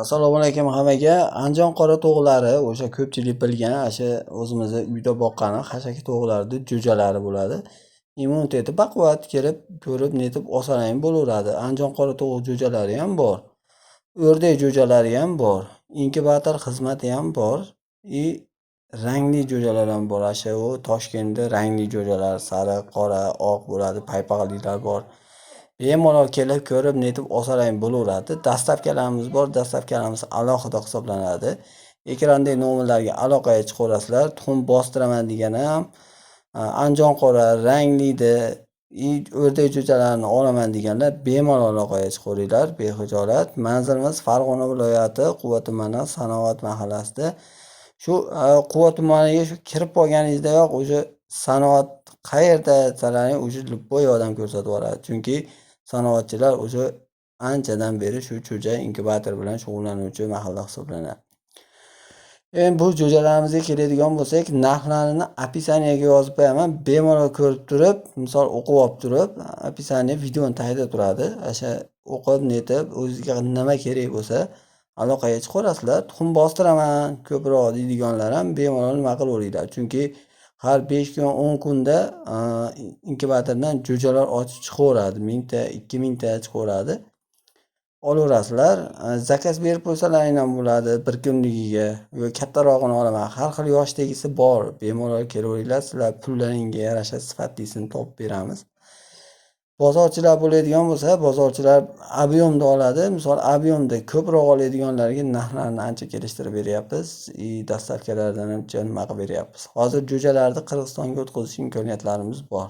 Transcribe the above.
Assalomu alaykum hammaga. Andijon qora to'g'lari o'sha ko'pchilik bilgan, o'sha o'zimizni uyda boqqani xashaki to'g'larni jo'jalari bo'ladi. Immuniteti baquvvat, kelib ko'rib netib olsalar bo'laveradi. Andijon qora to'g'ri jo'jalari ham bor. O'rdak jo'jalari ham bor. Inkubator xizmati ham bor. И rangli jo'jalar ham bor. O'sha u Toshkentda rangli jo'jalar sariq, qora, oq bo'ladi, paypaqlilar bor. Bemalol kelib ko'rib netib olsalar bo'laveradi. Доставка larimiz bor, доставка larimiz alohida hisoblanadi. Ekrandagi nomerlarga aloqaga chiqaverasizlar. Tuxum bostiraman degani ham Andijon qora ranglidi o'rdak jo'jalarini olaman deganlar bemalol aloqaga chiqaveringlar, bexijolat. Manzilimiz Farg'ona viloyati, Quva tumani, Sanoat mahallasida. Shu Quva tumaniga shu kirib qolganingizdayoq o'sha sanoat qayerda desalaring, o'sha любой odam ko'rsatib yuboradi. Chunki sanoatchilar o'sha anchadan beri shu jo'ja inkubator bilan shug'ullanuvchi mahalla hisoblanadi. Endi bu jo'jalarimizga keladigan bo'lsak, narxlarini описание ga yozib qo'yaman. Bemalol ko'rib turib, misol o'qib olib turib, описание videoni tagida turadi. O'sha o'qib netib, o'zizga nima kerak bo'lsa, aloqaga chiqaverasizlar. Tuxum bostiraman ko'proq deydiganlar ham bemalol nima qilaveringlar. Chunki har 5 kun, 10 kunda inkubatordan jo'jalar ochib chiqaveradi. 1000 ta, 2000 ta chiqaveradi. Olaverasizlar. Заказ berib qo'ysalaring ham bo'ladi bir kunligiga yo kattarog'ini olaman. Har xil yoshdagisi bor. Bemalol kelaveringlar. Sizlar pullaringga yarasha sifatlisini topib beramiz. Bozorchilar bo'ladigan bo'lsa, bozorchilar объём da oladi. Misol объём da ko'proq oladiganlarga narxlarni ancha kelishtirib beryapmiz. И доставка lardan ham nima qilib beryapmiz. Hozir jo'jalarni Qirg'izistonga o'tkazish imkoniyatlarimiz bor.